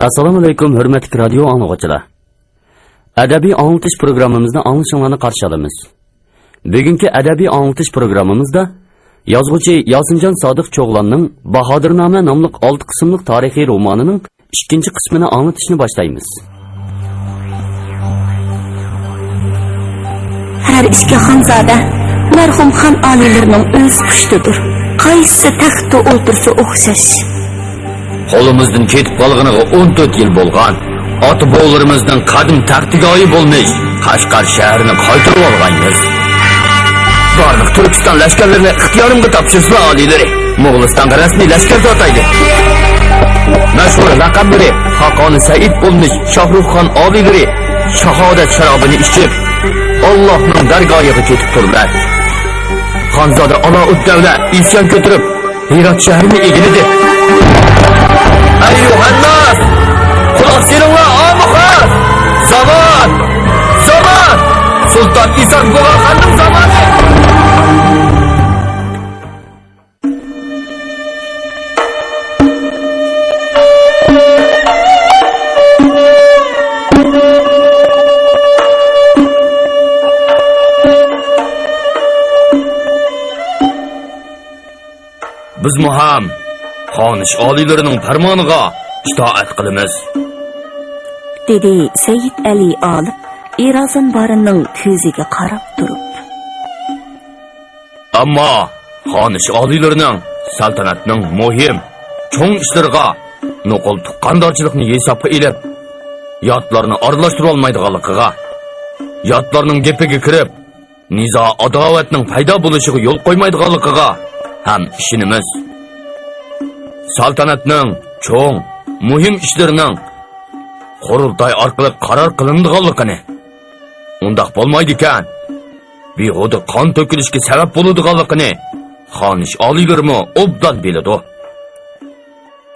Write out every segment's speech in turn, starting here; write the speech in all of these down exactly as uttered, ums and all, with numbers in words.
ئەسسالامۇئەلەيكۇم، ھۆرمەتلىك رادىيو ئاڭلىغۇچىلار! ئەدەبىي ئاڭلىتىش پروگراممىمىزنى ئاڭلىشىڭلارنى قارشى ئالىمىز. بۈگۈنكى ئەدەبىي ئاڭلىتىش پروگراممىمىزدا يازغۇچى ياسىنجان سادىق چوغلاننىڭ باھادىرنامە ناملىق ئالتە قىسىملىق تارىخىي رومانىنىڭ ئىككىنچى قىسمىنى ئاڭلىتىشنى باشلايمىز. ھەر ئىككى خانزادە مەرھۇم خان ئالىيلىرىنىڭ ئۆز پۇشتىدۇر. قايسىسى تەختتە ئولتۇرسا ئوخشاش. قولىمىزدىن كېتىپ قالغىنىغا ئون تۆت يىل بولغان. ئاتا-بوۋىلىرىمىزنىڭ قەدىم تەختىگاھى بولمىش قەشقەر شەھىرىنى قايتۇرۇۋالغايمىز. بارلىق تۈركىستان لەشكەرلىرىنى ئىختىيارىمغا تاپشۇرسىلا، ئالىيلىرى. موغۇلىستانغا رەسمىي لەشكەر تارتايلى. مەشھۇر لەقەملىرى خاقانى سەئىد بولمىش شاھرۇخ خان ئالىيلىرى شاھادەت شارابىنى ئىچىپ، ئاللاھنىڭ دەرگاھىغا كېتىپ تۇرۇلار. خانزادە ئالائۇددەۋلە ئىسيان كۆتۈرۈپ، ھىرات شەھىرىنى ئىگىلىدى. ئەييۇھەن ناس! قۇلاق سېلىڭلار، ئامۇ خەلق! زامان! زامان! سۇلتان ئىسان بۇغا خاننىڭ زامانى! بىزمۇ ھەم خانىش ئالىيلىرىنىڭ پەرمانىغا ئىتائەت قىلىمىز، دېدى سەيىد ئەلى ئالىپ ئىرازان بارىننىڭ كۆزىگە قاراپ تۇرۇپ. ئەمما خانىش ئالىيلىرىنىڭ سەلتەنەتنىڭ مۇھىم، چوڭ ئىشلىرىغا نوقۇل تۇغقاندارچىلىقنى ھېسابقا ئېلىپ، ياتلارنى ئارىلاشتۇرالمايدىغانلىقىغا، ياتلارنىڭ گېپىگە كىرىپ، نىزا-ئاداۋەتنىڭ پەيدا بولۇشىغا يول قويمايدىغانلىقىغا ھەم ئىشىنىمىز. سەلتەنەتنىڭ چوڭ، مۇھىم ئىشلىرىنىڭ قۇرۇلتاي ئارقىلىق قارار قىلىنىدىغانلىقىنى، ئۇنداق بولمايدىكەن، بىھۇدە قان تۆكۈلۈشكە سەۋەب بولىدىغانلىقىنى خانىش ئالىيلىرىمۇ ئوبدان بىلىدۇ.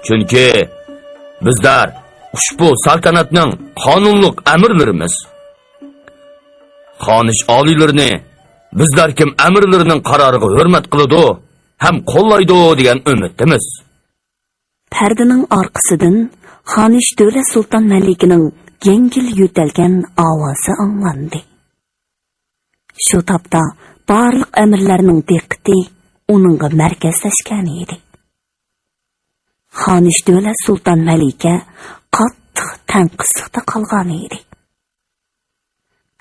چۈنكى بىزلەر ئۇشبۇ سەلتەنەتنىڭ قانۇنلۇق ئەمىرلىرىمىز. خانىش ئالىيلىرىنى بىزلەر كىم ئەمىرلىرىنىڭ قارارىغا ھۆرمەت قىلىدۇ ھەم قوللايدۇ دېگەن ئۈمىدتىمىز. پەردىنىڭ ئارقىسىدىن خانىش دۆلەت سۇلتان مەلىكىنىڭ يەڭگىل يۆتەلگەن ئاۋازى ئاڭلاندى. شۇ تاپتا بارلىق ئەمىرلەرنىڭ دىققىتى ئۇنىڭغا مەركەزلەشكەن ئىدى. خانىش دۆلەت سۇلتان مەلىكە قاتتىق تەڭقىسلىقتا قالغان ئىدى.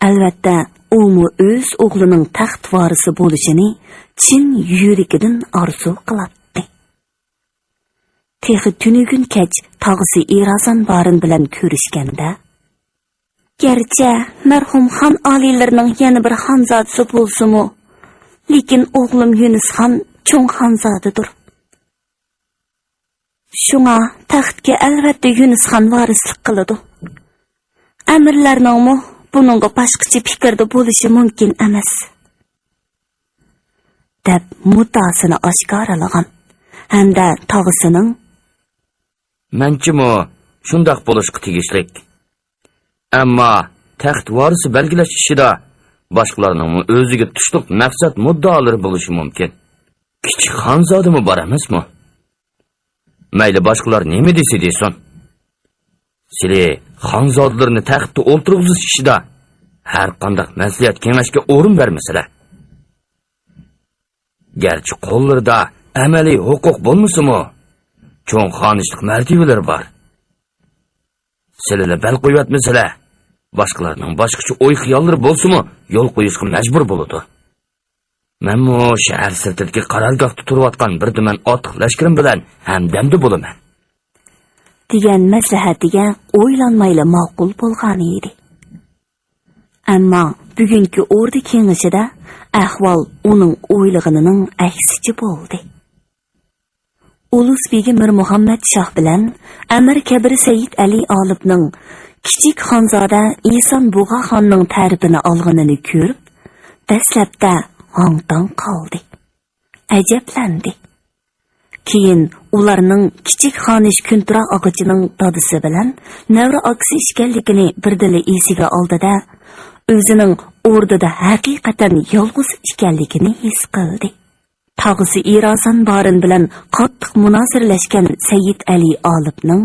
ئەلۋەتتە، ئۇمۇ ئۆز ئوغلىنىڭ تەخت ۋارىسى بولۇشىنى چىن يۈرىكىدىن ئارزۇ قىلاتتى. تېخى تۈنۈگۈن كەچ تاغىسى ئىرازان بارىن بىلەن كۆرۈشكەندە، گەرچە مەرھۇم خان ئالىيلىرىنىڭ يەنە بىر خانزادىسى بولسىمۇ، لېكىن ئوغلۇم يۈنۈس خان چوڭ خانزادىدۇر. شۇڭا تەختكە ئەلۋەتتە يۈنۈس خان ۋارىسلىق قىلىدۇ. ئەمىرلەرنىڭمۇ بۇنىڭغا باشقىچە پىكىردە بولۇشى مۇمكىن ئەمەس، دەپ مۇددىئاسىنى ئاشكارىلىغان ھەمدە تاغىسىنىڭ، مەنچىمۇ شۇنداق بولۇشقا تېگىشلىك. ئەمما تەخت ۋارىسى بەلگىلەش ئىشىدا باشقىلارنىڭمۇ ئۆزىگە تۇشلۇق مەقسەت مۇددىئالىرى بولۇشى مۇمكىن. كىچىك خانزادىمۇ بار ئەمەسمۇ؟ مەيلى باشقىلار نېمە دېسە دېسۇن. سىلى خانزادىلىرىنى تەختتە ئولتۇرغۇزۇش ئىشىدا ھەر قانداق مەسلىھەت كېڭەشكە ئورۇن بەرمىسىلە. گەرچە قوللىرىدا ئەمەلىي ھوقۇق بولمىسىمۇ، چوڭ خانىشلىق مەرتىۋىلىرى بار. سىلىلا بەل قويۇۋەتمىسىلە، باشقىلارنىڭ باشقىچە ئوي-خىياللىرى بولسىمۇ يول قويۇشقا مەجبۇر بولىدۇ. مەنمۇ شەھەر سىرتىدىكى قارارگاھتا تۇرۇۋاتقان بىر تۈمەن ئاتلىق لەشكىرىم بىلەن ھەمدەمدە بولىمەن، دېگەن مەسلىھەتىگە ئويلانمايلا ماقۇل بولغانىدى. ئەمما بۈگۈنكى ئوردا كېڭىشىدە ئەھۋال ئۇنىڭ ئويلىغىنىنىڭ ئەكسىچە بولدى. ئۇلۇس بېگى مىرمۇھەممەت شاھ بىلەن ئەمىر كەبىر سەيىد ئەلى ئالىپنىڭ كىچىك خانزادە ئىسان بۇغا خاننىڭ تەرىپىنى ئالغىنىنى كۆرۈپ، دەسلەپتە ھاڭ-تاڭ قالدى، ئەجەبلەندى. كېيىن ئۇلارنىڭ كىچىك خانىش كۈنتۇرا ئاغىچىنىڭ دادىسى بىلەن نەۋرە ئاكىسى ئىكەنلىكىنى بىردىنلا ئېسىگە ئالدى-دە، ئۆزىنىڭ ئوردىدا ھەقىقەتەن يالغۇز ئىكەنلىكىنى ھېس قىلدى. تاغىسى ئىرازان بارىن بىلەن قاتتىق مۇنازىرىلەشكەن سەيىد ئەلى ئالىپنىڭ،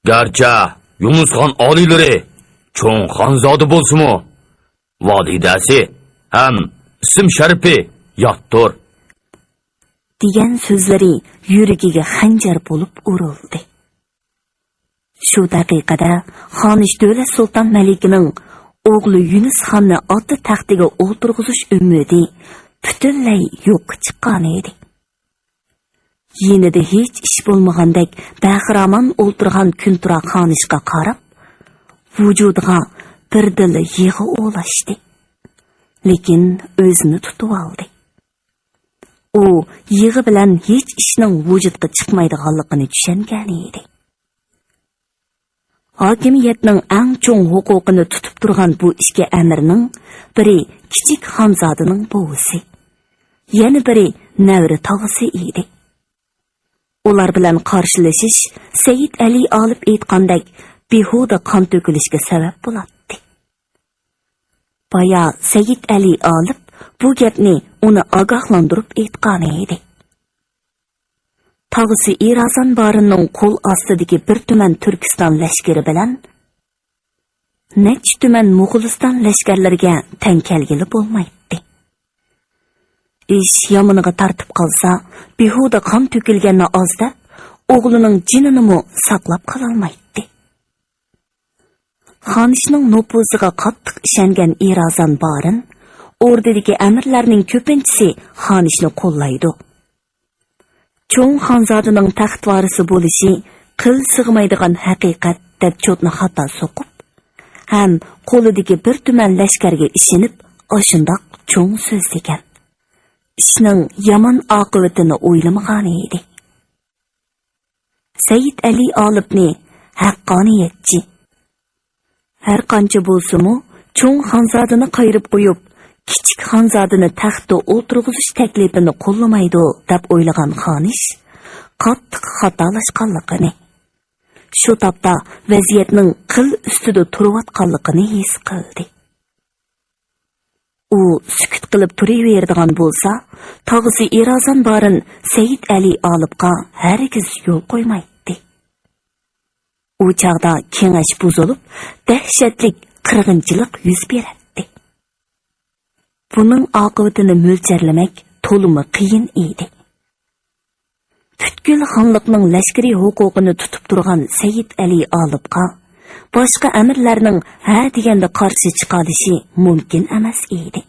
گەرچە يۇنۇس خان ئالىيلىرى چوڭ خانزادە بولسىمۇ، ۋالىدەسى ھەم ئىسىم شەرىپى ياتتۇر» دېگەن سۆزلىرى يۈرىكىگە خەنجەر بولۇپ ئۇرۇلدى. شۇ دەقىقىدە خانىش دۆلەت سۇلتان مەلىكىنىڭ ئوغلى يۈنۈس خاننى ئاتا تەختىگە ئولتۇرغۇزۇش ئۈمىدى پۈتۈنلەي يوققا چىققانىدى. يېنىدا ھېچ ئىش بولمىغاندەك بەخىرامان ئولتۇرغان كۈنتۇرا خانىشقا قاراپ، ۋۇجۇدىغا بىردىنلا يىغا ئولاشتى. لېكىن ئۆزىنى تۇتۇۋالدى. ئۇ يىغا بىلەن ھېچ ئىشنىڭ ۋۇجۇدقا چىقمايدىغانلىقىنى چۈشەنگەنىدى. ھاكىمىيەتنىڭ ئەڭ چوڭ ھوقۇقىنى تۇتۇپ تۇرغان بۇ ئىككى ئەمىرنىڭ بىرى كىچىك خانزادىنىڭ بوۋىسى، يەنە بىرى نەۋرە تاغىسى ئىدى. ئۇلار بىلەن قارشىلىشىش سەيىد ئەلى ئالىپ ئېيتقاندەك بىھۇدە قان تۆكۈلۈشكە سەۋەب بولاتتى. بايا سەيىد ئەلى ئالىپ بۇ گەپنى ئۇنى ئاگاھلاندۇرۇپ ئېيتقانىدى. تاغىسى ئىرازان بارىننىڭ قول ئاستىدىكى بىر تۈمەن تۈركىستان لەشكىرى بىلەن نەچچە تۈمەن موغۇلىستان لەشكەرلىرىگە تەڭ كەلگىلى بولمايتتى. ئىش يامىنىغا تارتىپ قالسا، بىھۇدە قان تۆكۈلگەننى ئاز دەپ، ئوغلىنىڭ جېنىنىمۇ ساقلاپ قالالمايتتى. خانىشنىڭ نوپۇزىغا قاتتىق ئىشەنگەن ئىرازان بارىن، ئوردىدىكى ئەمىرلەرنىڭ كۆپىنچىسى خانىشنى قوللايدۇ. چوڭ خانزادىنىڭ تەخت ۋارىسى بولۇشى قىل سىغمايدىغان ھەقىقەت دەپ چوتنى خاتا سوقۇپ، ھەم قولىدىكى بىر تۈمەن لەشكەرگە ئىشىنىپ، ئاشۇنداق چوڭ سۆزلىگەن. ئىشنىڭ يامان ئاقىۋىتىنى ئويلىمىغانىدى. سەيىد ئەلى ئالىپنى ھەققانىيەتچى، ھەر قانچە بولسىمۇ، چوڭ خانزادىنى قايرىپ قويۇپ، كىچىك خانزادىنى تەختتە ئولتۇرغۇزۇش تەكلىپىنى قوللىمايدۇ، دەپ ئويلىغان خانىش قاتتىق خاتالاشقانلىقىنى، شۇ تاپتا ۋەزىيەتنىڭ قىل ئۈستىدە تۇرۇۋاتقانلىقىنى ھېس قىلدى. ئۇ سۈكۈت قىلىپ تۇرۇۋېرىدىغان بولسا، تاغىسى ئىرازان بارىن سەيىد ئەلى ئالىپقا ھەرگىز يول قويمايتتى. ئۇ چاغدا كېڭەش بۇزۇلۇپ، دەھشەتلىك قىرغىنچىلىق يۈز بېرەتتى. بۇنىڭ ئاقىۋىتىنى مۆلچەرلىمەك تولىمۇ قىيىن ئىدى. پۈتكۈل خانلىقنىڭ لەشكىرىي ھوقۇقىنى تۇتۇپ تۇرغان سەيىد ئەلى ئالىپقا باشقا ئەمىرلەرنىڭ ھە دېگەندە قارشى چىقالىشى مۇمكىن ئەمەس ئىدى.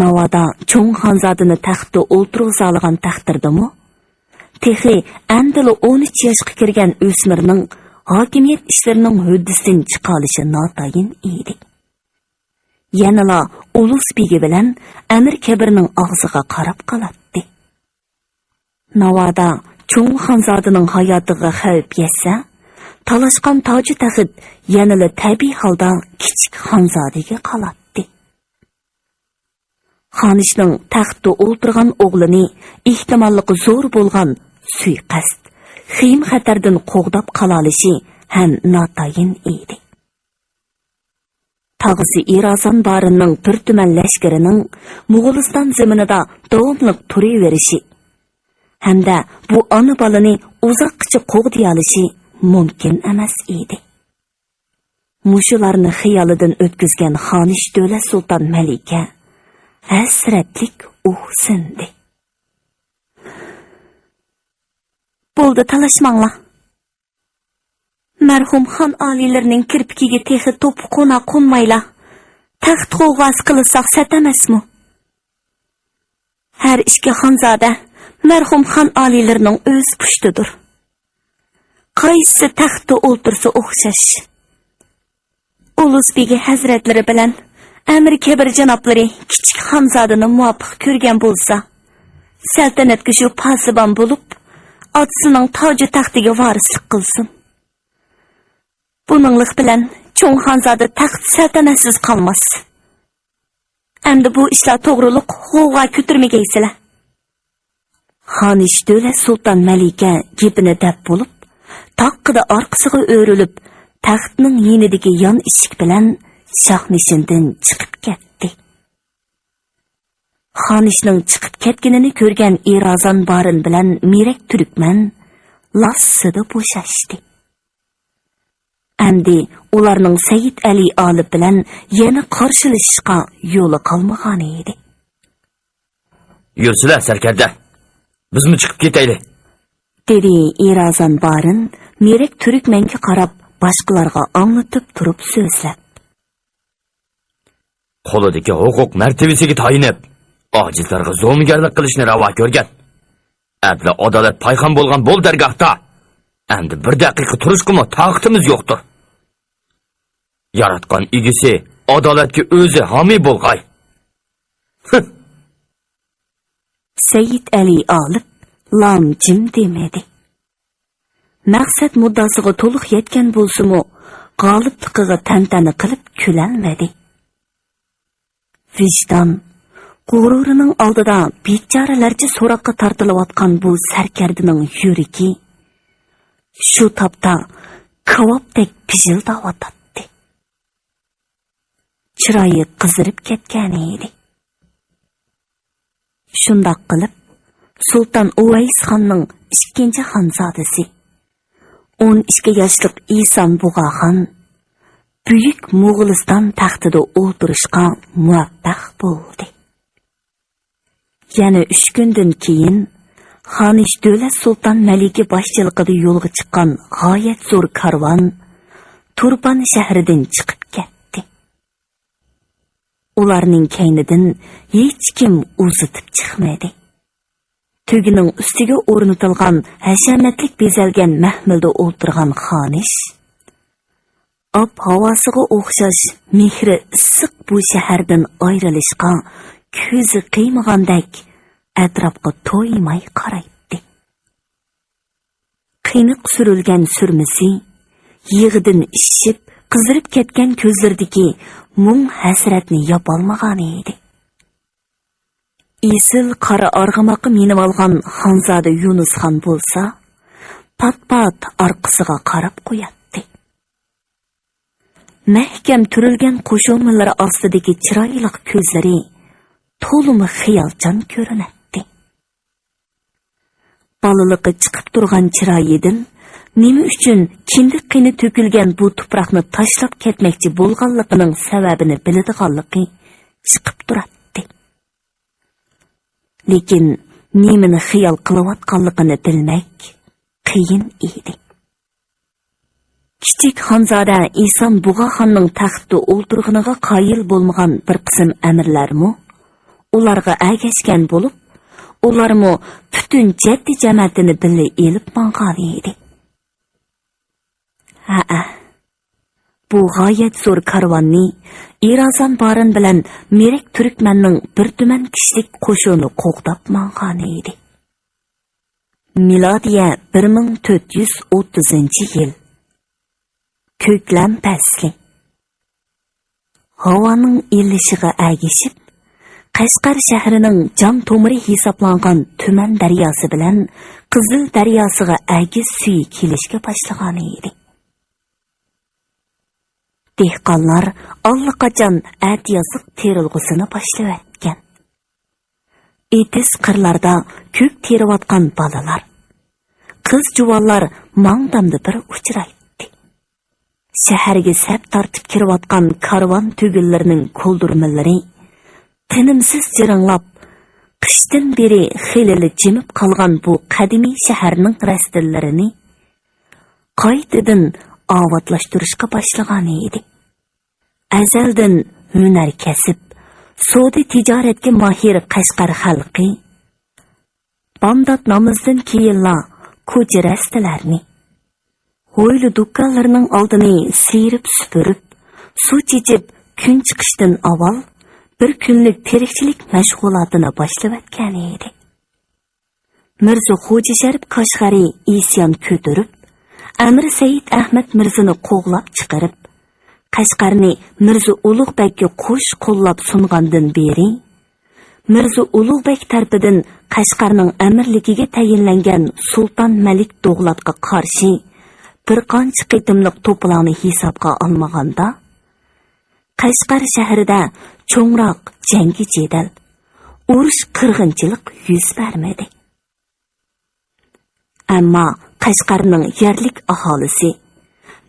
ناۋادا چوڭ خانزادىنى تەختتە ئولتۇرغۇزالىغان تەقدىردىمۇ، تېخى ئەمدىلا ئون ئۈچ ياشقا كىرگەن ئۆسمۈرنىڭ ھاكىمىيەت ئىشلىرىنىڭ ھۆددىسىدىن چىقالىشى ناتايىن ئىدى. يەنىلا ئۇلۇس بېگى بىلەن ئەمىر كەبىرنىڭ ئاغزىغا قاراپ قالاتتى. ناۋادا چوڭ خانزادىنىڭ ھاياتىغا خەۋپ يەتسە، تالاشقان تاجۇ تەخت يەنىلا تەبىئىي ھالدا كىچىك خانزادىگە قالاتتى. خانىشنىڭ تەختتە ئولتۇرغان ئوغلىنى ئېھتىماللىقى زور بولغان سۇيىقەست، خېيىم خەتەردىن قوغداپ قالالىشى ھەم ناتايىن ئىدى. تاغىسى ئىرازان بارىننىڭ بىر تۈمەن لەشكىرىنىڭ موغۇلىستان زېمىنىدا داۋاملىق تۇرۇۋېرىشى ھەمدە بۇ ئانا بالىنى ئۇزاققىچە قوغدىيالىشى مۇمكىن ئەمەس ئىدى. مۇشۇلارنى خىيالىدىن ئۆتكۈزگەن خانىش دۆلەت سۇلتان مەلىكە ھەسرەتلىك ئۇھسىندى. بولدى، تالاشماڭلار. مەرھۇم خان ئالىيلىرىنىڭ كىرپىكىگە تېخى توپا قونا قونمايلا، تەخت غوۋغاسى قىلساق سەت ئەمەسمۇ؟ ھەر ئىككى خانزادە مەرھۇم خان ئالىيلىرىنىڭ ئۆز پۇشتىدۇر. قايسىسى تەختتە ئولتۇرسا ئوخشاش. ئۇلۇس بېگى ھەزرەتلىرى بىلەن ئەمىر كەبىر جانابلىرى كىچىك خانزادىنى مۇۋاپىق كۆرگەن بولسا، سەلتەنەتكە شۇ پاسىبان بولۇپ، ئاتىسىنىڭ تاجى تەختىگە ۋارىسلىق قىلسۇن. بۇنىڭلىق بىلەن چوڭ خانزادە تەخت سەلتەنەتسىز قالماس. ئەمدى بۇ ئىشلار توغرۇلۇق غوۋغا كۆتۈرمىگەيسىلەر. خانىش دۆلەت سۇلتان مەلىكە گېپىنى دەپ بولۇپ، تاققىدە ئارقىسىغا ئۆرۈلۈپ، تەختنىڭ يېنىدىكى يان ئىشىك بىلەن شاھنىشىندىن چىقىپ كەتتى. خانىشنىڭ چىقىپ كەتكىنىنى كۆرگەن ئىرازان بارىن بىلەن مىرەك تۈركمەن لاسسىدە بوشاشتى. ئەمدى ئۇلارنىڭ سەيىت ئەلى ئالىپ بىلەن يەنە قارشىلىشىشقا يولى قالمىغانىدى. يۈرسىلە، سەركەردە، بىزمۇ چىقىپ كېتەيلى، دېدى ئىرازان بارىن مېرەك تۈركمەنگە قاراپ باشقىلارغا ئاڭلىتىپ تۇرۇپ سۆزلەپ. قولىدىكى ھوقۇق مەرتىۋىسىگە تايىنىپ، ئاجىزلارغا زومىگەرلىك قىلىشنى راۋا كۆرگەن. ئەدلە ئادالەت پايخان بولغان بول دەرگاھتا ئەمدى بىر دەقىقە تۇرۇشقىمۇ تاقىتىمىز يوقتۇر. ياراتقان ئىگىسى ئادالەتكە ئۆزى ھامىي بولغاي. ھىھ! سەيىت ئەلى ئالىپ لام جىم دېمىدى. مەقسەت مۇددىئاسىغا تولۇق يەتكەن بولسىمۇ، غالىبلىقىغا تەنتەنە قىلىپ كۈلەلمىدى. ۋىجدان غۇرۇرىنىڭ ئالدىدا بىچارىلەرچە سوراققا تارتىلىۋاتقان بۇ سەركەردىنىڭ يۈرىكى شۇ تاپتا كاۋاپتەك پىژىلداۋاتاتتى. چىرايى قىزىرىپ كەتكەنىدى. شۇنداق قىلىپ، سۇلتان ئۇۋەيسخاننىڭ ئىككىنچى خانزادىسى، ئون ئىككى ياشلىق ئىسان بۇغاخان بۈيۈك موغۇلىستان تەختىدە ئولتۇرۇشقا مۇۋەپپەق بولدى. يەنە ئۈچ كۈندىن كېيىن، خانىش دۆلەت سۇلتان مەلىكى باشچىلىقىدا يولغا چىققان غايەت زور كارۋان تۇرپان شەھىرىدىن چىقىپ كەتتى. ئۇلارنىڭ كەينىدىن ھېچكىم ئۇزىتىپ چىقمىدى. تۆگىنىڭ ئۈستىگە ئورنىتىلغان ھەشەمەتلىك بېزەلگەن مەھمىلدە ئولتۇرغان خانىش، ئاپ-ھاۋاسىغا ئوخشاش مېھرى ئىسسىق بۇ شەھەردىن ئايرىلىشقا كۆزى قىيمىغاندەك ئەتراپقا تويماي قارايتتى. قېنىق سۈرۈلگەن سۈرمىسى يىغىدىن ئىششىپ، قىزىرىپ كەتكەن كۆزلىرىدىكى مۇڭ-ھەسرەتنى ياپالمىغانىدى. ئېسىل قارا ئارغىماققا مىنىۋالغان خانزادە يۇنۇسخان بولسا، پات-پات ئارقىسىغا قاراپ قوياتتى. مەھكەم تۈرۈلگەن قوشۇمىلىرى ئاستىدىكى چىرايلىق كۆزلىرى تولىمۇ خىيالچان كۆرۈنەتتى. بالىلىقى چىقىپ تۇرغان چىرايىدىن نېمە ئۈچۈن كىندىك قېنى تۆكۈلگەن بۇ تۇپراقنى تاشلاپ كەتمەكچى بولغانلىقىنىڭ سەۋەبىنى بىلىدىغانلىقى چىقىپ تۇراتتى. لېكىن نېمىنى خىيال قىلىۋاتقانلىقىنى بىلمەك قىيىن ئىدى. كىچىك خانزادە ئىسان بۇغاخاننىڭ تەختتە ئولتۇرغىنىغا قايىل بولمىغان بىر قىسىم ئەمىرلەرمۇ ئۇلارغا ئەگەشكەن بولۇپ، ئۇلارمۇ پۈتۈن جەددىي جەمەتىنى بىللە ئېلىپ ماڭغانىدى. ھەئە، بۇ غايەت زور كارۋاننى ئىرازان بارىن بىلەن مېرەك تۈركمەننىڭ بىر تۈمەن كىشىلىك قوشۇنى قوغداپ ماڭغانىدى. مىلادىيە بىر مىڭ تۆت يۈز ئوتتۇزىنچى يىل. كۆكلەم پەسلى. ھاۋانىڭ ئىللىشىغا ئەگىشىپ، قەشقەر شەھىرىنىڭ جان تومۇرى ھېسابلانغان تۈمەن دەرياسى بىلەن قىزىل دەرياسىغا ئەگىز سۈيى كېلىشكە باشلىغانىدى. دېھقانلار ئاللىقاچان ئەتىيازلىق تېرىلغۇسىنى باشلىۋەتكەن. ئېتىز قىرلاردا كۆك تېرىۋاتقان بالىلار، قىز-جۇۋانلار ماڭدامدا بىر ئۇچرايتتى. شەھەرگە سەپ تارتىپ كىرىۋاتقان كارۋان تۈگۈنلىرىنىڭ كولدۇرمىلىرى تىنىمسىز جىرىڭلاپ، قىشتىن بېرى خېلىلا جىمىپ قالغان بۇ قەدىمىي شەھەرنىڭ رەستىلىرىنى قايتىدىن ئاۋاتلاشتۇرۇشقا باشلىغانىدى. ئەزەلدىن ھۈنەر كەسىپ، سودا تىجارەتكە ماھىر قەشقەر خەلقى بامدات نامىزىدىن كېيىنلا كوچا رەستىلەرنى، ھويلا دۇكانلىرىنىڭ ئالدىنى سىيرىپ سۈپۈرۈپ، سۇ چېچىپ، كۈن چىقىشتىن ئاۋۋال بىر كۈنلۈك تىرىكچىلىك مەشغۇلاتىنى باشلىۋەتكەنىدى. مىرزا خوجا شەرىپ قەشقەرى ئىسيان كۆتۈرۈپ، ئەمىر سەيىد ئەھمەد مىرزىنى قوغلاپ چىقىرىپ، قەشقەرنى مىرزا ئۇلۇغ بەگكە قوش قوللاپ سۇنغاندىن بېرى، مىرزا ئۇلۇغ بەگ تەرىپىدىن قەشقەرنىڭ ئەمىرلىكىگە تەيىنلەنگەن سۇلتان مەلىك دوغلاتقا قارشى بىر قانچە قېتىملىق توپىلاڭنى ھېسابقا ئالمىغاندا، قەشقەر شەھىرىدە چوڭراق جەڭگى-جېدەل، ئۇرۇش-قىرغىنچىلىق يۈز بەرمىدى. ئەمما قەشقەرنىڭ يەرلىك ئاھالىسى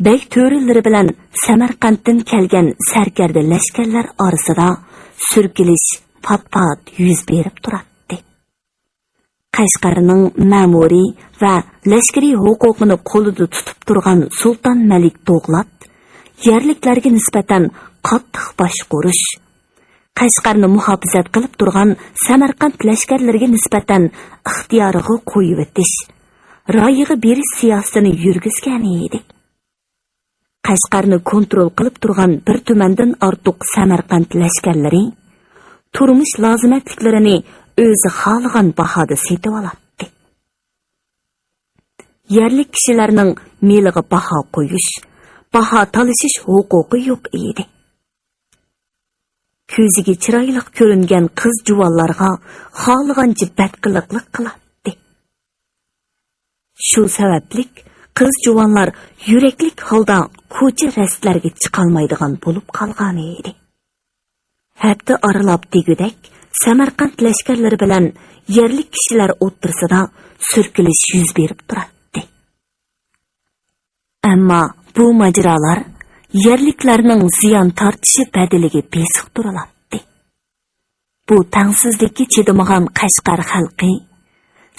بەگ تۆرىلىرى بىلەن سەمەرقەنتتىن كەلگەن سەركەردە لەشكەرلەر ئارىسىدا سۈركىلىش پات-پات يۈز بېرىپ تۇراتتى. قەشقەرنىڭ مەمۇرىي ۋە لەشكىرىي ھوقۇقىنى قولىدا تۇتۇپ تۇرغان سۇلتان مەلىك دوغلات يەرلىكلەرگە نىسبەتەن قاتتىق باشقۇرۇش، قەشقەرنى مۇھاپىزەت قىلىپ تۇرغان سەمەرقەنت لەشكەرلىرىگە نىسبەتەن ئىختىيارىغا قويۇۋېتىش، رايىغا بېرىش سىياسىتىنى يۈرگۈزگەن ئىدى. قەشقەرنى كونترول قىلىپ تۇرغان بىر تۈمەندىن ئارتۇق سەمەرقەنت لەشكەرلىرى تۇرمۇش لازىمەتلىكلىرىنى ئۆزى خالىغان باھادا سېتىۋالاتتى. يەرلىك كىشىلەرنىڭ مېلىغا باھا قويۇش، باھا تالىشىش ھوقۇقى يوق ئىدى. كۆزىگە چىرايلىق كۆرۈنگەن قىز جۇۋانلارغا خالىغانچە بەتقىلىقلىق قىلاتتى. شۇ سەۋەبلىك قىز جۇۋانلار يۈرەكلىك ھالدا كوچا رەستىلەرگە چىقالمايدىغان بولۇپ قالغانىدى. ھەپتە ئارىلاپ دېگۈدەك سەمەرقەنت لەشكەرلىرى بىلەن يەرلىك كىشىلەر ئوتتۇرىسىدا سۈركىلىش يۈز بېرىپ تۇراتتى. ئەمما بۇ ماجىرالار يەرلىكلەرنىڭ زىيان تارتىشى بەدىلىگە بېسىقتۇرۇلاتتى. بۇ تەڭسىزلىككە چىدىمىغان قەشقەر خەلقى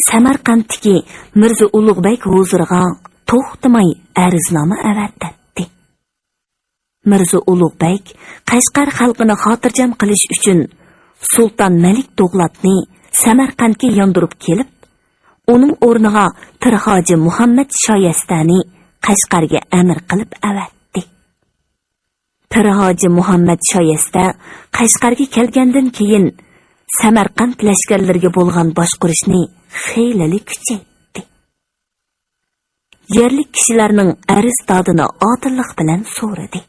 سەمەرقەنتتىكى مىرزا ئۇلۇغبەگ ھۇزۇرىغا توختىماي ئەرزنامە ئەۋەتەتتى. مىرزا ئۇلۇغبەگ قەشقەر خەلقىنى خاتىرجەم قىلىش ئۈچۈن سۇلتان مەلىك دوغلاتنى سەمەرقەنتكە ياندۇرۇپ كېلىپ، ئۇنىڭ ئورنىغا پىر ھاجى مۇھەممەد شايەستەنى قەشقەرگە ئەمىر قىلىپ ئەۋەتتى. پىر ھاجى مۇھەممەد شايەستە قەشقەرگە كەلگەندىن كېيىن، سەمەرقەنت لەشكەرلىرىگە بولغان باشقۇرۇشنى خېلىلا كۈچەيتتى. يەرلىك كىشىلەرنىڭ ئەرز-دادىنى ئادىللىق بىلەن سورىدى.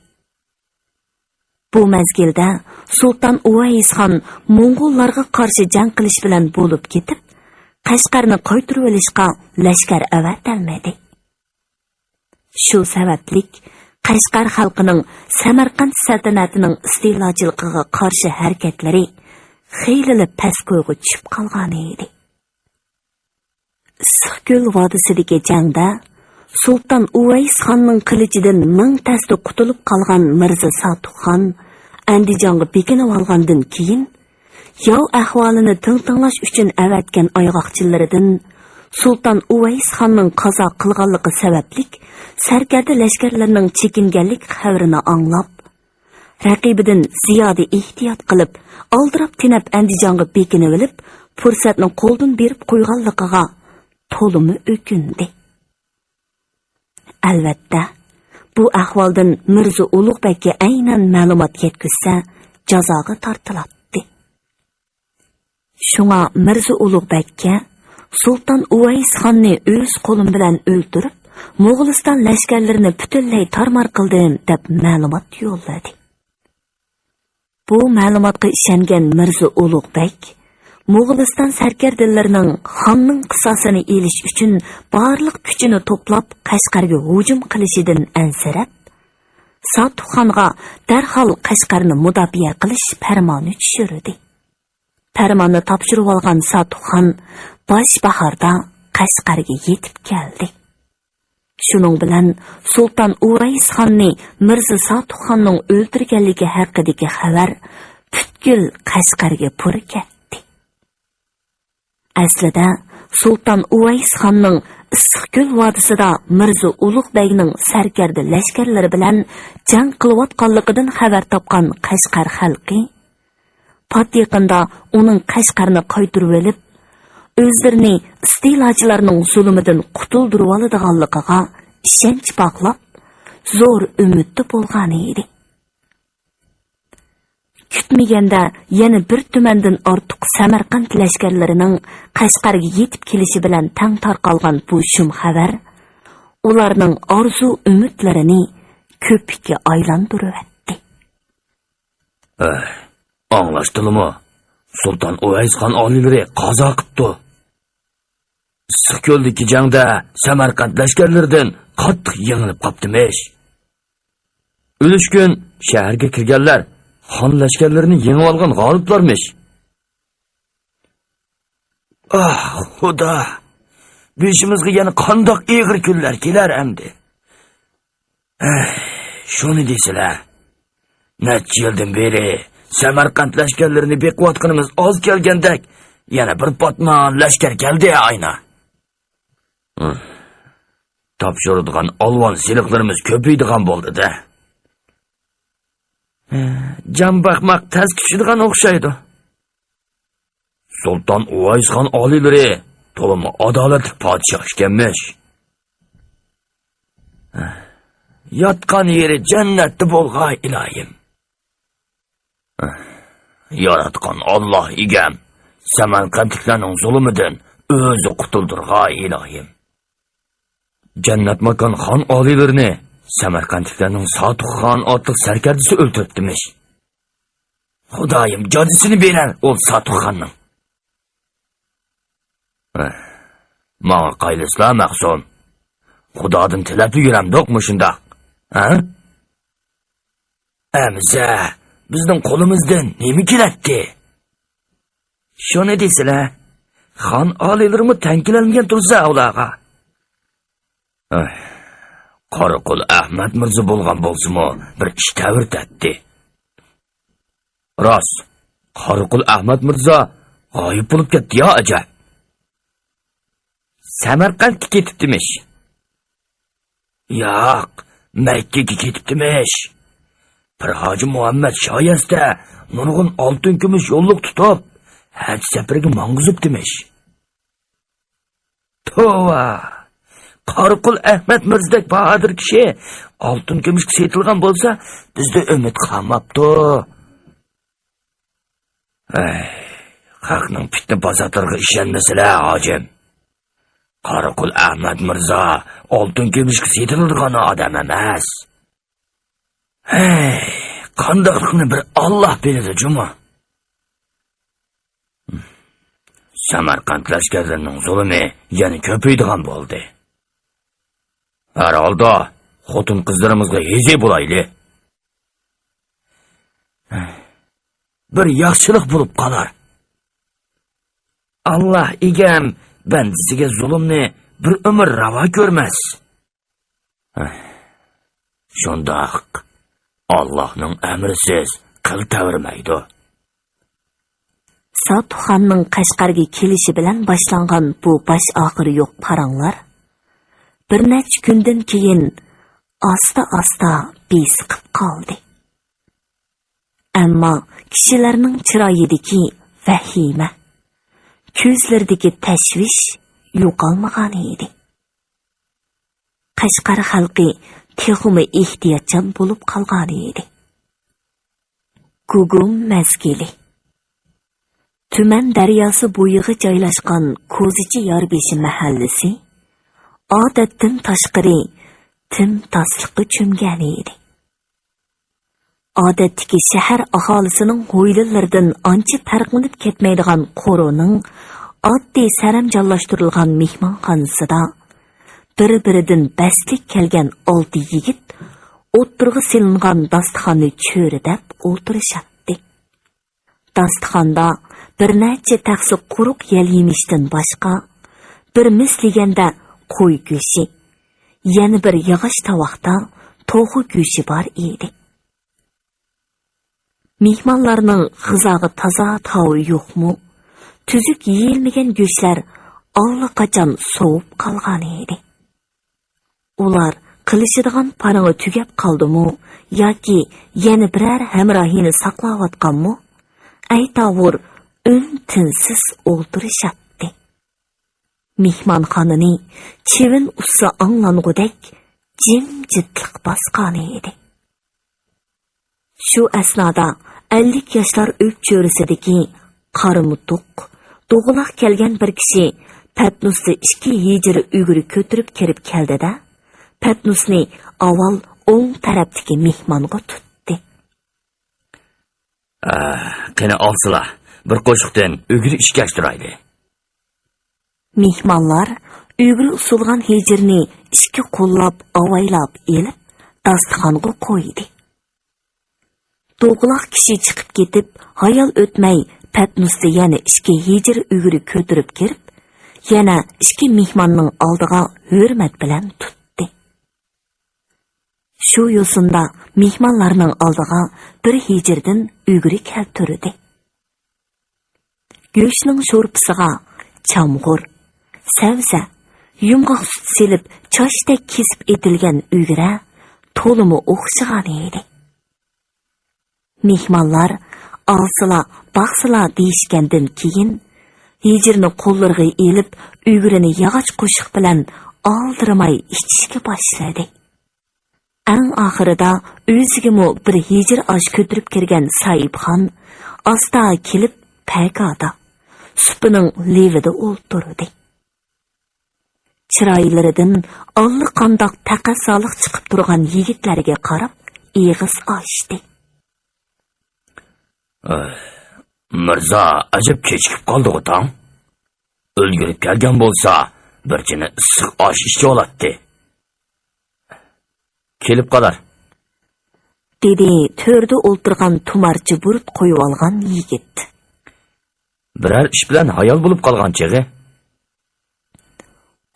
بۇ مەزگىلدە سۇلتان ئۇۋەيسخان موڭغۇللارغا قارشى جەڭ قىلىش بىلەن بولۇپ كېتىپ، قەشقەرنى قايتۇرۇۋېلىشقا لەشكەر ئەۋەتەلمىدى. شۇ سەۋەبلىك، قەشقەر خەلقىنىڭ سەمەرقەنت سەلتەنەتىنىڭ ئىستىلاچىلىقىغا قارشى ھەرىكەتلىرى خېلىلا پەسكويغا چۈشۈپ قالغانىدى. ئىسسىقكۆل ۋادىسىدىكى جەڭدە سۇلتان ئۇۋەيس خاننىڭ قىلىچىدىن مىڭ تەستە قۇتۇلۇپ قالغان مىرزا ساتۇخان ئەندىجانغا بېكىنىۋالغاندىن كېيىن، ياۋ ئەھۋالىنى تىڭ تىڭلاش ئۈچۈن ئەۋەتكەن ئايغاقچىلىرىدىن سۇلتان ئۇۋەيس خاننىڭ قازا قىلغانلىقى سەۋەبلىك سەركەردە لەشكەرلىرىنىڭ چېكىنگەنلىك خەۋىرىنى ئاڭلاپ، رەقىبىدىن زىيادە ئېھتىيات قىلىپ، ئالدىراپ تېنەپ ئەندىجانغا بېكىنىۋېلىپ، پۇرسەتنى قولدىن بېرىپ قويغانلىقىغا تولىمۇ ئۆكۈندى. ئەلۋەتتە، بۇ ئەھۋالدىن مىرزا ئۇلۇغبەگكە ئەينەن مەلۇمات يەتكۈزسە، جازاغا تارتىلاتتى. شۇڭا مىرزا ئۇلۇغبەگكە سۇلتان ئۇۋەيس خاننى ئۆز قولۇم بىلەن ئۆلتۈرۈپ، موغۇلىستان لەشكەرلىرىنى پۈتۈنلەي تارمار قىلدىم، دەپ مەلۇمات يوللىدى. بۇ مەلۇماتقا ئىشەنگەن مىرزا ئۇلۇغبەگ موغۇلىستان سەركەردىلىرىنىڭ خاننىڭ قىساسىنى ئېلىش ئۈچۈن بارلىق كۈچىنى توپلاپ، قەشقەرگە ھۇجۇم قىلىشىدىن ئەنسىرەپ، ساتۇخانغا دەرھال قەشقەرنى مۇداپىئە قىلىش پەرمانى چۈشۈردى. پەرماننى تاپشۇرۇۋالغان ساتۇخان باش باھاردا قەشقەرگە يېتىپ كەلدى. شۇنىڭ بىلەن سۇلتان ئۇۋەيس خاننى مىرزا ساتۇخاننىڭ ئۆلتۈرگەنلىكى ھەققىدىكى خەۋەر پۈتكۈل قەشقەرگە پۇر كەتتى. ئەسلىدە سۇلتان ئۇۋەيس خاننىڭ ئىسسىقكۆل ۋادىسىدا مىرزا ئۇلۇغ بەگنىڭ سەركەردە لەشكەرلىرى بىلەن جەڭ قىلىۋاتقانلىقىدىن خەۋەر تاپقان قەشقەر خەلقى پات يېقىندا ئۇنىڭ قەشقەرنى قايتۇرۇۋېلىپ، ئۆزلىرىنى ئىستىلاچىلارنىڭ زۇلۇمىدىن قۇتۇلدۇرۇۋالىدىغانلىقىغا ئىشەنچ باغلاپ، زور ئۈمىدتە بولغانىدى. كۈتمىگەندە يەنە بىر تۈمەندىن ئارتۇق سەمەرقەنت لەشكەرلىرىنىڭ قەشقەرگە يېتىپ كېلىشى بىلەن تەڭ تارقالغان بۇ شۇم خەۋەر ئۇلارنىڭ ئارزۇ-ئۈمىدلىرىنى كۆپۈككە ئايلاندۇرۇۋەتتى. ئەي، ئاڭلاشتىلىمۇ؟ سۇلتان ئۇۋەيسخان ئالىيلىرى قازا قىپتۇ. ئىسسىقكۆلدىكى جەڭدە سەمەرقەنت لەشكەرلىرىدىن قاتتىق يېڭىلىپ قاپتىمىش. ئۈلۈشكۈن شەھەرگە كىرگەنلەر خان لەشكەرلىرىنى يېڭىۋالغان غالىپلارمىش. ئاھ، خۇدا! بېشىمىزغا يەنە قانداق ئېغىر كۈنلەر كېلەر ئەمدى؟ ئەھ، شۇنى دېسىلە. نەچچە يىلدىن بېرى سەمەرقەنت لەشكەرلىرىنى بېقىۋاتقىنىمىز ئاز كەلگەندەك، يەنە بىر پاتمان لەشكەر كەلدى، ئاينا. ھە، تاپشۇرىدىغان ئالۋان سېلىقلىرىمىز كۆپىيىدىغان بولدى-دە. ھە، جان باقماق تەس كۈچىدىغان ئوخشايدۇ. سۇلتان ئۇۋەيسخان ئالىيلىرى تولىمۇ ئادالەتلىك پادىشاھ ئىكەنمىش. ياتقان يېرى جەننەتتە بولغاي، ئىلاھىم. ياراتقان ئاللاھ ئىگەم، سەمەرقەنتلىكلەرنىڭ زۇلۇمىدىن ئۆزى قۇتۇلدۇرغاي، ئىلاھىم. جەننەت ماكان خان ئالىيلىرىنى سەمەرقەنتلىكلەرنىڭ ساتۇخان ئاتلىق سەركەردىسى ئۆلتۈرۈپتىمىش. خۇدايىم جازىسىنى بېرەر ئۇ ساتۇخاننىڭ. ماڭا قايلىسىلا مەخسۇم. خۇدادىن تىلەپلا يۈرەمدۇق مۇشۇنداق. ھە؟ ئەمىسە، بىزنىڭ قولىمىزدىن نېمە كېلەتتى؟ شۇنى دېسىلە، خان ئالىيلىرىمۇ تەڭ كېلەلمىگەن تۇرسا ئۇلارغا. ئاھ، قاراقۇل ئەھمەت مىرزا بولغان بولسىمۇ، بىر ئىش تەۋرىتەتتى. راست، قاراقۇل ئەھمەت مىرزا غايىب بولۇپ كەتتى يا، ئەجەب. سەمەرقەنتكە كېتىپتىمىش. ياق، مەككىگە كېتىپتىمىش. پىر ھاجى مۇھەممەد شايەستە نۇرغۇن ئالتۇن كۈمۈش يوللۇق تۇتۇپ، ھەج سەپىرىگە ماڭغۇزۇپتىمىش. توۋا! قاراقۇل ئەھمەت مىرزىدەك باھادىر كىشى ئالتۇن كۈمۈشكە سېتىلغان بولسا، بىزدە ئۈمىد قالماپتۇ. ھەي، خەقنىڭ پىتنە پاساتلىرىغا ئىشەنمىسىلە، ھاجىم. قاراقۇل ئەھمەت مىرزا ئالتۇن كۈمۈشكە سېتىلىدىغان ئادەم ئەمەس. ھەي، قانداقلىقىنى بىر ئاللاھ بىلىدۇ جۇمۇ. سەمەرقەنت لەشكەرلىرىنىڭ زۇلۇمى يەنە كۆپىيىدىغان بولدى. ھەر ھالدا، خوتۇن-قىزلىرىمىزغا ھېزى بولايلى. بىر ياخشىلىق بولۇپ قالار. ئاللاھ ئىگەم بەندىسىگە زۇلۇمنى بىر ئۆمۈر راۋا كۆرمەس. شۇنداق، ئاللاھنىڭ ئەمرىسىز قىل تەۋرىمەيدۇ. ساتۇخاننىڭ قەشقەرگە كېلىشى بىلەن باشلانغان بۇ باش ئاخىرى يوق پاراڭلار بىر نەچچە كۈندىن كېيىن ئاستا-ئاستا بېسىقىپ قالدى. ئەمما كىشىلەرنىڭ چىرايىدىكى ۋەھىمە، كۆزلىرىدىكى تەشۋىش يوقالمىغانىدى. قەشقەر خەلقى تېخىمۇ ئېھتىياتچان بولۇپ قالغانىدى. گۇگۇم مەزگىلى. تۈمەن دەرياسى بويىغا جايلاشقان كوزىچى ياربېشى مەھەللىسى ئادەتتىن تاشقىرى تىمتاسلىققا چۆمگەنىدى. ئادەتتىكى شەھەر ئاھالىسىنىڭ ھويلىلىرىدىن ئانچە پەرقلىنىپ كەتمەيدىغان قورۇنىڭ ئاددىي سەرەمجانلاشتۇرۇلغان مېھمانخانىسىدا بىر-بىرىدىن بەستلىك كەلگەن ئالتە يىگىت ئوتتۇرىغا سېلىنغان داستىخاننى چۆرىدەپ ئولتۇرۇشاتتى. داستىخاندا بىر نەچچە تەخسە قۇرۇق يەل يېمىشتىن باشقا، بىر مىس دېگەندە قوي گۆشى، يەنە بىر ياغاچ تاۋاقتا توخۇ گۆشى بار ئىدى. مېھمانلارنىڭ غىزاغا تازا تاۋى يوقمۇ، تۈزۈك يېيىلمىگەن گۆشلەر ئاللىقاچان سوۋۇپ قالغانىدى. ئۇلار قىلىشىدىغان پارىڭى تۈگەپ قالدىمۇ ياكى يەنە بىرەر ھەمراھىنى ساقلاۋاتقانمۇ، ئەيتاۋۇر ئۈن-تىنسىز ئولتۇرۇشاتتى. مېھمانخانىنى چىۋىن ئۇسسا ئاڭلانغۇدەك جىمجىتلىق باسقانىدى. شۇ ئەسنادا ئەللىك ياشلار ئۆپچۆرىسىدىكى قارا مۇتۇق، دوغىلاق كەلگەن بىر كىشى پەتنۇستا ئىككى ھىجرە ئۈگرە كۆتۈرۈپ كىرىپ كەلدى-دە، پەتنۇسنى ئاۋۋال ئوڭ تەرەپتىكى مېھمانغا تۇتتى. ئە، قېنى ئالسىلا، بىر قوشۇقتىن ئۈگرە ئىشكەش تۇرايلى. مېھمانلار ئۈگرە ئۇسسىلغان ھىجىرنى ئىككى قوللاپ ئاۋايلاپ ئېلىپ، داستىخانغا قويدى. دوغىلاق كىشى چىقىپ كېتىپ، ھايال ئۆتمەي، پەتنۇستا يەنە ئىككى ھىجىر ئۈگرە كۆتۈرۈپ كىرىپ، يەنە ئىككى مېھماننىڭ ئالدىغا ھۆرمەت بىلەن تۇتتى. چۇ يوسۇندا مېھمانلارنىڭ ئالدىغا بىر ھىجىردىن ئۈگرە كەلتۈردى. گۆشنىڭ شورپىسىغا چامغۇر، سەۋزە، يۇمغاق سۈت سېلىپ چاچتەك كېسىپ ئېتىلگەن ئۈگرە تولىمۇ ئوخشىغان ئىدى. مېھمانلار ئالسىلا، باقسىلا دېيىشكەندىن كېيىن، ھىجىرنى قوللىرىغا ئېلىپ، ئۈگرىنى ياغاچ قوشۇق بىلەن ئالدىرىماي ئىچىشكە باشلىدى. ئەڭ ئاخىرىدا ئۆزىگىمۇ بىر ھىجىر ئاش كۆتۈرۈپ كىرگەن ساھىبخان ئاستا كېلىپ پەكادا، سۇپىنىڭ لېۋىدە ئولتۇردى. چىرايلىرىدىن ئاللىقانداق تەقەززالىق چىقىپ تۇرغان يىگىتلەرگە قاراپ ئېغىز ئاچتى. ئاھ، مىرزا ئەجەب كېچىكىپ قالدىغۇ تاڭ. ئۈلگۈرۈپ كەلگەن بولسا، بىر چىنە ئىسسىق ئاش ئىچىۋالاتتى. كېلىپ قالار. دېدى تۆردە ئولتۇرغان تۇمارچە بۇرۇت قويۇۋالغان يىگىت. بىرەر ئىش بىلەن ھايال بولۇپ قالغان چېغى.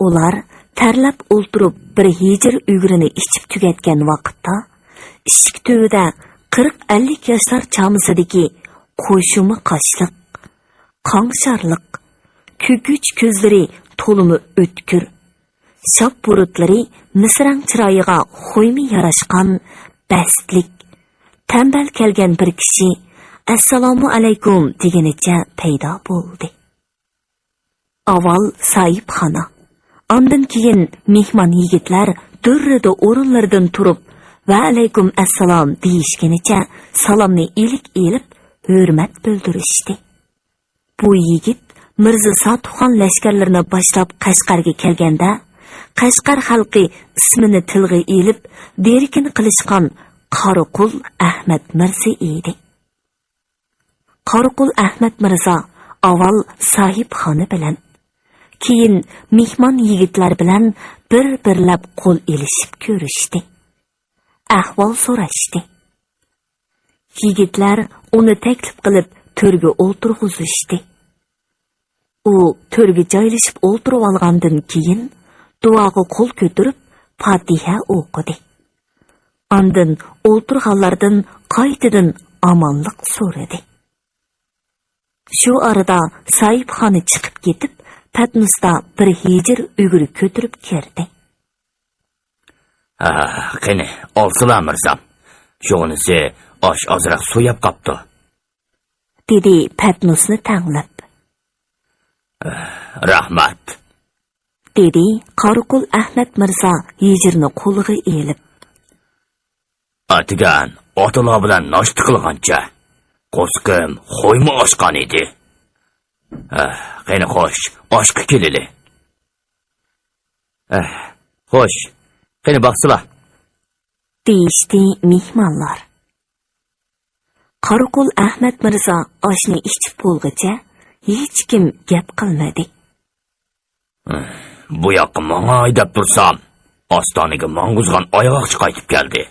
ئۇلار تەرلەپ ئولتۇرۇپ بىر ھىجىر ئۈگرىنى ئىچىپ تۈگەتكەن ۋاقىتتا، ئىشىك تۈۋىدە قىرىق ئەللىك ياشلار چامىسىدىكى قوشۇما قاشلىق، قاڭشارلىق، كۆكۈچ كۆزلىرى تولىمۇ ئۆتكۈر، شاپ بۇرۇتلىرى مىسرەڭ چىرايىغا خويمۇ ياراشقان بەستلىك، تەمبەل كەلگەن بىر كىشى «ئەسسالامۇ ئەلەيكۇم» دېگىنىچە پەيدا بولدى. ئاۋۋال ساھىبخانا، ئاندىن كېيىن مېھمان يىگىتلەر دۈررىدە ئورۇنلىرىدىن تۇرۇپ، «ۋەئەلەيكۇم ئەسسالام» دېيىشكىنىچە سالامنى ئىلىك ئېلىپ، ھۆرمەت بىلدۈرۈشتى. بۇ يىگىت مىرزا ساتۇخان لەشكەرلىرىنى باشلاپ قەشقەرگە كەلگەندە، قەشقەر خەلقى ئىسمىنى تىلغا ئېلىپ، دېرىكىنى قىلىشقان قاراقۇل ئەخمەت مىرزا ئىدى. قاراقۇل ئەخمەت مىرزا ئاۋۋال ساھىبخانا بىلەن، كېيىن مېھمان يىگىتلەر بىلەن بىر-بىرلەپ قول ئېلىشىپ كۆرۈشتى. ئەھۋال سوراشتى. يىگىتلەر ئۇنى تەكلىپ قىلىپ تۆرگە ئولتۇرغۇزۇشتى. ئۇ تۆرگە جايلىشىپ ئولتۇرۇۋالغاندىن كېيىن، دۇئاغا قول كۆتۈرۈپ، پاتىھە ئوقۇدى. ئاندىن ئولتۇرغانلاردىن قايتىدىن ئامانلىق سورىدى. شۇ ئارىدا ساھىبخانا چىقىپ كېتىپ، پەتنۇستا بىر ھىجىر ئۈگرە كۆتۈرۈپ كىردى. «ھە، قېنى، ئالسىلا، مىرزام. شۇغىنىسى ئاش ئازراق سۇ يەپ قاپتۇ.» دېدى پەتنۇسنى تەڭلەپ. «رەھمەت.» دېدى قاراقۇل ئەخمەت مىرزا ھىجىرنى قولىغا ئېلىپ. «ئەتىگەن ئاتىلار بىلەن ناشتا قىلغانچە، قورسىقىم خويمۇ ئاچقان ئىدى. ھە، قېنى خوش، ئاشقا كېلىلى.» «ھە، خوش، قېنى باقسىلا.» دېيىشتى مېھمانلار. قاراقۇل ئەخمەت مىرزا ئاشنى ئىچىپ بولغۇچە ھېچكىم گەپ قىلمىدى. «بۇ ياققا ماڭاي دەپ تۇرسام، ئاستانىگە ماڭغۇزغان ئايغاقچى قايتىپ كەلدى.»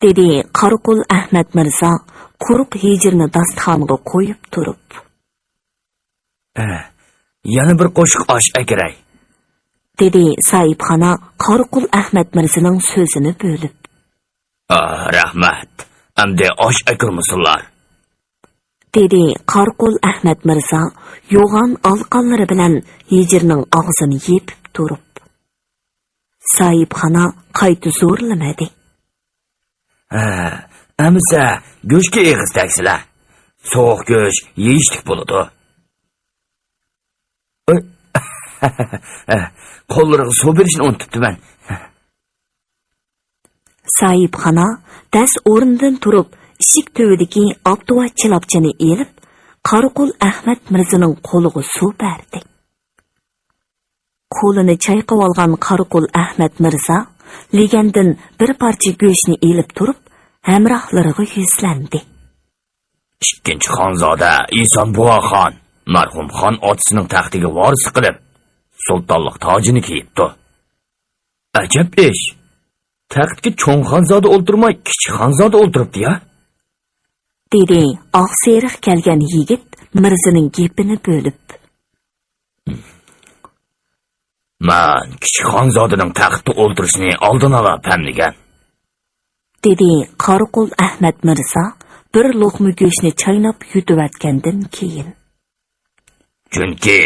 دېدى قاراقۇل ئەخمەت مىرزا قۇرۇق ھىجىرنى داستىخانغا قويۇپ تۇرۇپ. «ئە، يەنە بىر قوشۇق ئاش ئەكىرەي.» دېدى ساھىبخانا قاراقۇل ئەخمەت مىرزىنىڭ سۆزىنى بۆلۈپ. «ئا، رەھمەت. ئەمدى ئاش ئەكىرمىسۇنلار.» دېدى قاراقۇل ئەخمەت مىرزا يوغان ئالىقانلىرى بىلەن ھىجىرنىڭ ئاغزىنى يېپىپ تۇرۇپ. ساھىبخانا قايتا زورلىمىدى. «ھە، ئەمىسە گۆشكە ئېغىز تەگسىلە. سوغۇق گۆش يېيىشلىك بولىدۇ.» «قوللىرىغا سۇ بېرىشنى ئۇنتۇپتىمەن.» ساھىبخانا دەس ئورنىدىن تۇرۇپ، ئىشىك تۈۋىدىكى ئاپتۇۋا چىلاپچىنى ئېلىپ، قاراقۇل ئەخمەت مىرزىنىڭ قولىغا سۇ بەردى. قولىنى چايقىۋالغان قاراقۇل ئەخمەت مىرزا لېگەندىن بىر پارچە گۆشنى ئېلىپ تۇرۇپ، ھەمراھلىرىغا يۈزلەندى. «ئىككىنچى خانزادە ئېسان بۇغا خان مەرھۇم خان ئاتىسىنىڭ تەختىگە ۋارىسلىق قىلىپ، سۇلتانلىق تاجىنى كىيىپتۇ.» «ئەجەب ئىش! تەختكە چوڭ خانزادە ئولتۇرماي، كىچىك خانزادە ئولتۇرۇپتۇ يا؟» دېدى ئاقسېرىق كەلگەن يىگىت مىرزىنىڭ گېپىنى بۆلۈپ. «مەن كىچىك خانزادىنىڭ تەختتە ئولتۇرۇشىنى ئالدىن ئالا پەملىگەن. دېدى قاراقول ئەھمەت مىرزا بىر لوقما گۆشنى چايناپ يۇتۇۋەتكەندىن كېيىن. چۈنكى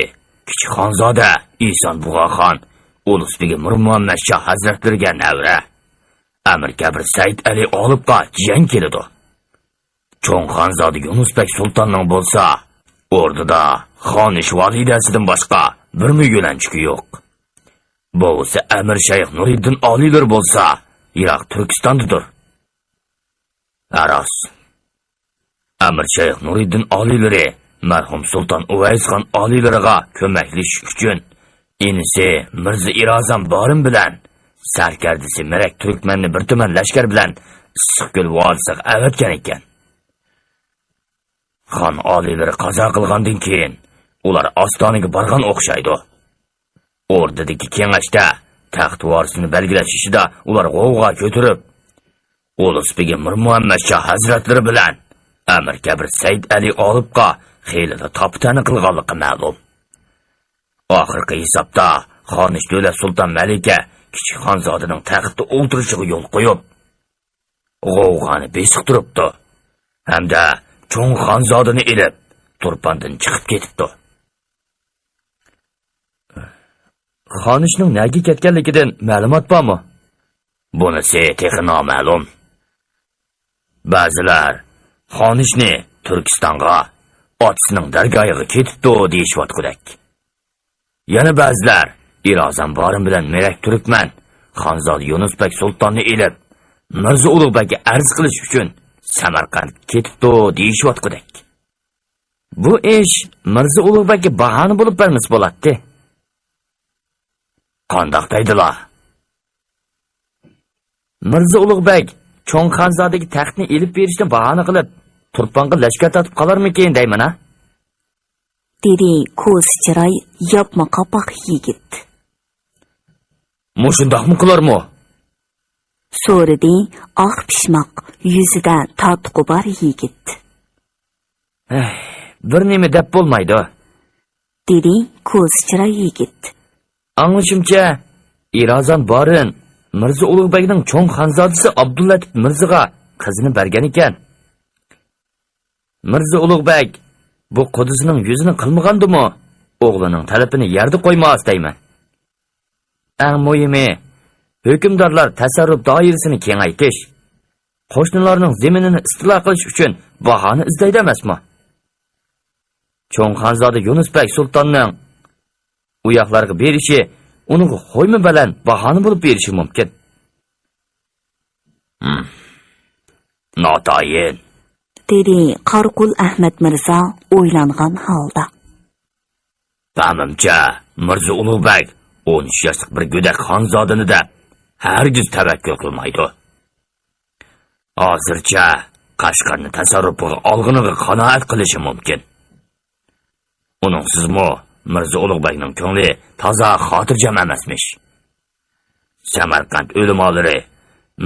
كىچىك خانزادە ئىسان بۇغا خان ئۇلۇس بېگى مىرمۇھەممەت شاھ ھەزرەتلىرىگە نەۋرە، ئەمىر كەبىر سەئىد ئەلى ئالىپقا جىيەن كېلىدۇ. چوڭ خانزادە يۇنۇس بەگ سۇلتاننىڭ بولسا ئوردىدا خانىش ۋالىدەسىدىن باشقا بىرمۇ يۆلەنچۈكى يوق. بوۋىسى ئەمىر شەيخ نۇرىدىن ئالىيلىرى بولسا يىراق تۈركىستاندىدۇر. ھە راست. ئەمىر شەيخ نۇرىدىن ئالىيلىرى مەرھۇم سۇلتان ئۇۋەيسخان ئالىيلىرىغا كۆمەكلىشىش ئۈچۈن ئىنىسى مىرزا ئىرازان بارىن بىلەن سەركەردىسى مېرەك تۈركمەننى بىر تۈمەن لەشكەر بىلەن ئىسسىقكۆل ۋادىسىغا ئەۋەتكەن ئىكەن. خان ئالىيلىرى قازا قىلغاندىن كېيىن، ئۇلار ئاستانىگە بارغان ئوخشايدۇ. ئوردىدىكى كېڭەشتە تەخت ۋارىسىنى بەلگىلەش ئىشىدا ئۇلار غوۋغا كۆتۈرۈپ، ئۇلۇس بېگى مىرمۇھەممەت شاھ ھەزرەتلىرى بىلەن ئەمىر كەبىر سەئىد ئەلى ئالىپقا خېلىلا تاپا-تەنە قىلغانلىقى مەلۇم. ئاخىرقى ھېسابتا خانىش دۆلەت سۇلتان مەلىكە كىچىك خانزادىنىڭ تەختتە ئولتۇرۇشىغا يول قويۇپ، غوۋغانى بېسىقتۇرۇپتۇ ھەمدە چوڭ خانزادىنى ئېلىپ، تۇرپاندىن چىقىپ كېتىپتۇ. خانىشنىڭ نەگە كەتكەنلىكىدىن مەلۇمات بارمۇ؟ بۇنىسى تېخى نامەلۇم. بەزىلەر خانىشنى تۈركىستانغا، ئاتىسىنىڭ دەرگاھىغا كېتىپتۇ دېيىشىۋاتقۇدەك. يەنە بەزىلەر ئىرازان بارىن بىلەن مېرەك تۈركمەن خانزادە يۇنۇس بەگ سۇلتاننى ئېلىپ، مىرزا ئۇلۇغ بەگكە ئەرز قىلىش ئۈچۈن سەمەرقەنتكە كېتىپتۇ دېيىشىۋاتقۇدەك. بۇ ئىش مىرزا ئۇلۇغ بەگكە باھانە بولۇپ بەرمىسە بولاتتى. قانداق دەيدىلا؟ مىرزا ئۇلۇغ بەگ چوڭ خانزادىگە تەختنى ئېلىپ بېرىشنى باھانە قىلىپ، تۇرپانغا لەشكەر تارتىپ قالارمىكىن دەيمەن-ھە. دېدى كوزا چىراي ياپما قاپاق يىگىت. مۇشۇنداقمۇ قىلارمۇ؟ سورىدى ئاق پىشماق يۈزىدە تارتۇقى بار يىگىت. ھەي، بىر نېمە دەپ بولمايدۇ. دېدى كوزا چىراي يىگىت. ئاڭلىشىمچە، ئىرازان بارىن مىرزا ئۇلۇغ بەگنىڭ چوڭ خانزادىسى ئابدۇللەتىپ مىرزىغا قىزىنى بەرگەن ئىكەن. مىرزا ئۇلۇغ بەگ بۇ قۇدىسىنىڭ يۈزىنى قىلمىغاندىمۇ، ئوغلىنىڭ تەلىپىنى يەردە قويماس دەيمەن. ئەڭ مۇھىمى، ھۆكۈمدارلار تەسەررۇپ دائىرىسىنى كېڭەيتىش، قوشنىلارنىڭ زېمىنىنى ئىستىلا قىلىش ئۈچۈن باھانە ئىزدەيدۇ ئەمەسمۇ؟ چوڭ خانزادە يۇنۇس بەگ سۇلتاننىڭ ئۇ ياقلارغا بېرىشى ئۇنىڭغا خويمۇ بەلەن باھانە بولۇپ بېرىشى مۇمكىن. ھىم. ناتايىن. دېدى قاراقول ئەھمەت مىرزا ئويلانغان ھالدا. پەمىمچە، مىرزا ئۇلۇغ بەگ ئون ئۈچ ياشلىق بىر گۆدەك خانزادىنى دەپ ھەرگىز تەۋەككۈل قىلمايدۇ. ھازىرچە قەشقەرنى تەسەررۇپىغا ئالغىنىغا قانائەت قىلىشى مۇمكىن. ئۇنىڭسىزمۇ مىرزا ئۇلۇغ بەگنىڭ كۆڭلى تازا خاتىرجەم ئەمەسمىش. سەمەرقەنت ئۆلىمالىرى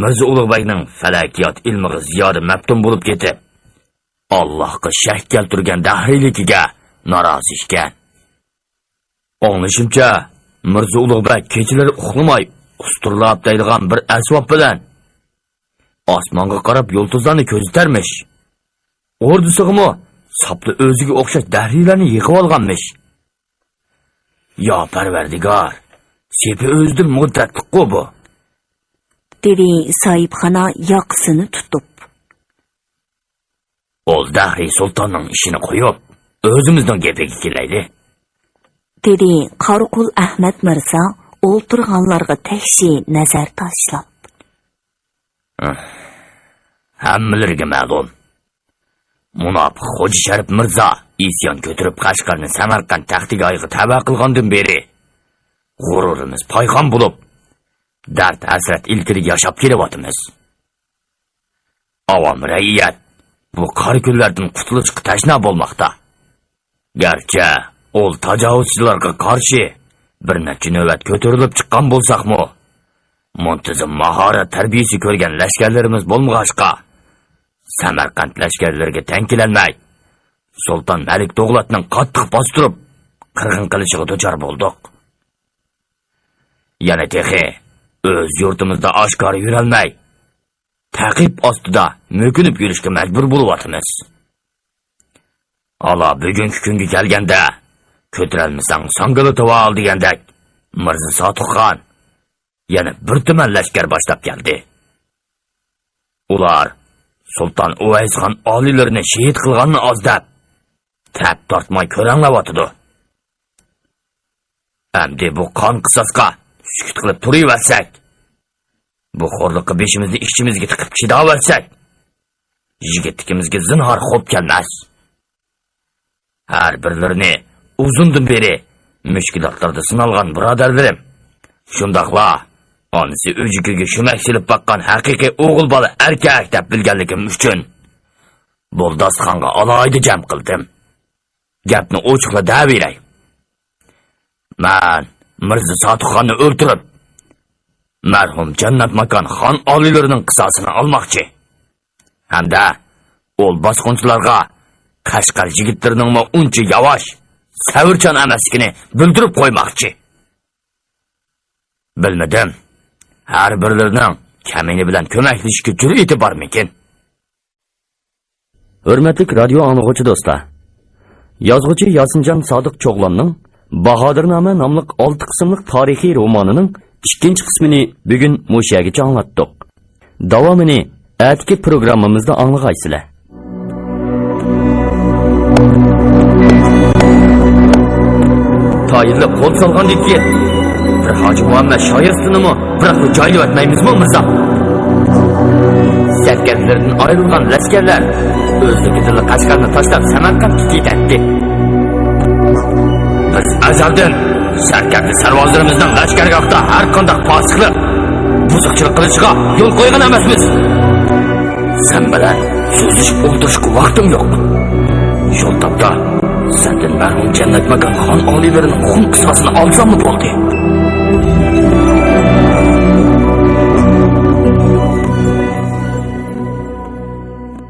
مىرزا ئۇلۇغ بەگنىڭ پەلەكىيات ئىلمىغا زىيادە مەپتۇن بولۇپ كېتىپ، ئاللاھقا شەك كەلتۈرگەن دەھرىيلىكىگە نارازى ئىكەن. ئاڭلىشىمچە، مىرزا ئۇلۇغ بەگ كېچىلىرى ئۇخلىماي، ئۇستۇرلاپ دەيدىغان بىر ئەسۋاب بىلەن ئاسمانغا قاراپ يۇلتۇزلارنى كۆزىتەرمىش. ئوردىسىغىمۇ ساپلا ئۆزىگە ئوخشاش دەھرىيلەرنى يىغىۋالغانمىش. يا پەرۋەردىگار، سېپى ئۆزىدىن مۇددەتلىكقۇ بۇ؟ دېدى ساھىبخانا ياقىسىنى تۇتۇپ. ئول دەھرىي سۇلتاننىڭ ئىشىنى قويۇپ، ئۆزىمىزنىڭ گېپىگە كېلەيلى. دېدى قاراقول ئەھمەت مىرزا ئولتۇرغانلارغا تەكشى نەزەر تاشلاپ. ھەممىلىرىگە مەلۇم. مۇناپىق خوجا شەرىپ مىرزا ئىسيان كۆتۈرۈپ قەشقەرنى سەمەرقەنت تەختىگاھىغا تەۋە قىلغاندىن بېرى، غۇرۇرىمىز پايخان بولۇپ، دەرد-ھەسرەت ئىلكىدە ياشاپ كېلىۋاتىمىز. ئاۋام رەئىيەت بۇ قارا كۈنلەردىن قۇتۇلۇشقا تەشنا بولماقتا. گەرچە ئۇل تاجاۋۇزچىلارغا قارشى بىر نەچچە نۆۋەت كۆتۈرۈلۈپ چىققان بولساقمۇ، مۇنتىزىم ماھارەت تەربىيىسى كۆرگەن لەشكەرلىرىمىز بولمىغاچقا، سەمەرقەنت لەشكەرلىرىگە تەڭ كېلەلمەي، سۇلتان مەلىك تۇغلاتنىڭ قاتتىق باستۇرۇپ، قىرغىن قىلىشىغا دۇچار بولدۇق. يەنە تېخى ئۆز يۇرتىمىزدا ئاشكارا يۈرەلمەي، تەقىپ ئاستىدا مۆكۈنۈپ يۈرۈشكە مەجبۇر بولۇۋاتىمىز. ئالا بۈگۈنكى كۈنگە كەلگەندە، «كۆتۈرەلمىسەڭ ساڭگىلىتىۋال» دېگەندەك، مىرزا ساتۇخخان يەنە بىر تۈمەن لەشكەر باشلاپ كەلدى. ئۇلار سۇلتان ئۇۋەيسخان ئالىيلىرىنى شېھىت قىلغاننى ئاز دەپ، تەپ تارتماي كۆرەڭلەۋاتىدۇ. ئەمدى بۇ قان قىساسقا سۈكۈت قىلىپ تۇرۇۋەرسەك، بۇ خورلۇققا بېشىمىزنى ئىچىمىزگە تىقىپ چىداۋەرسەك، يىگىتلىكىمىزگە زىنھار خوپ كەلمەس. ھەر بىرلىرىنى ئۇزۇندىن بېرى مۈشكۈلاتلاردا سىنالغان بۇرادەرلىرىم، شۇنداقلا ئانىسى ئۆجۈكىگە شۈمەك سېلىپ باققان ھەقىقىي ئوغۇل بالا ئەركەك دەپ بىلگەنلىكىم ئۈچۈن، بۇ داستىخانغا ئالاھىدە جەم قىلدىم. گەپنى ئوچۇقلا دەۋېرەي. مەن مىرزا ساتۇخخاننى ئۆلتۈرۈپ، مەرھۇم جەننەتماكان خان ئالىيلىرىنىڭ قىساسىنى ئالماقچى. ھەمدە ئول باسقۇنچىلارغا قەشقەر يىگىتلىرىنىڭمۇ ئۇنچە ياۋاش، سەۋرچان ئەمەسلىكىنى بىلدۈرۈپ قويماقچى. بىلمىدىم، ھەر بىرلىرىنىڭ كەمىنە بىلەن كۆمەكلىشىشكە جۈرئىتى بارمىكىن؟ ھۆرمەتلىك رادىيو ئاڭلىغۇچى دوستلار! يازغۇچى ياسىنجان سادىق چوغلاننىڭ باھادىرنامە ناملىق ئالتە قىسىملىق تارىخىي رومانىنىڭ ئىككىنچى قىسمىنى بۈگۈن مۇشۇ يەرگىچە ئاڭلاتتۇق. داۋامىنى ئەتىكى پروگراممىمىزدا ئاڭلىغايسىلەر. تايىنلىق قول سالغاندىن كېيىن، بىر ھاجى مۇھەممەد شايىستىنىمۇ بىراقلا جايلىۋەتمەيمىزمۇ، مىرزا؟ سەركەردىلىرىدىن ئايرىلغان لەشكەرلەر ئۆزلۈكىدىنلا قەشقەرنى تاشلاپ، سەمەرقەنتكە كېتەتتى. بىز ئەزەلدىن سەركەردە سەرۋازلىرىمىزنىڭ لەشكەرگاھتا ھەر قانداق پاسىقلىق، بۇزۇقچىلىق قىلىشىغا يول قويغان ئەمەسمىز. سەن بىلەن سۆزلىشىپ ئولتۇرۇشقا ۋاقتىم يوق. شۇ تاپتا سەندىن مەرھۇم جەننەتماكان خان ئالىيلىرىنىڭ خۇن قىساسىنى ئالساممۇ بولدى.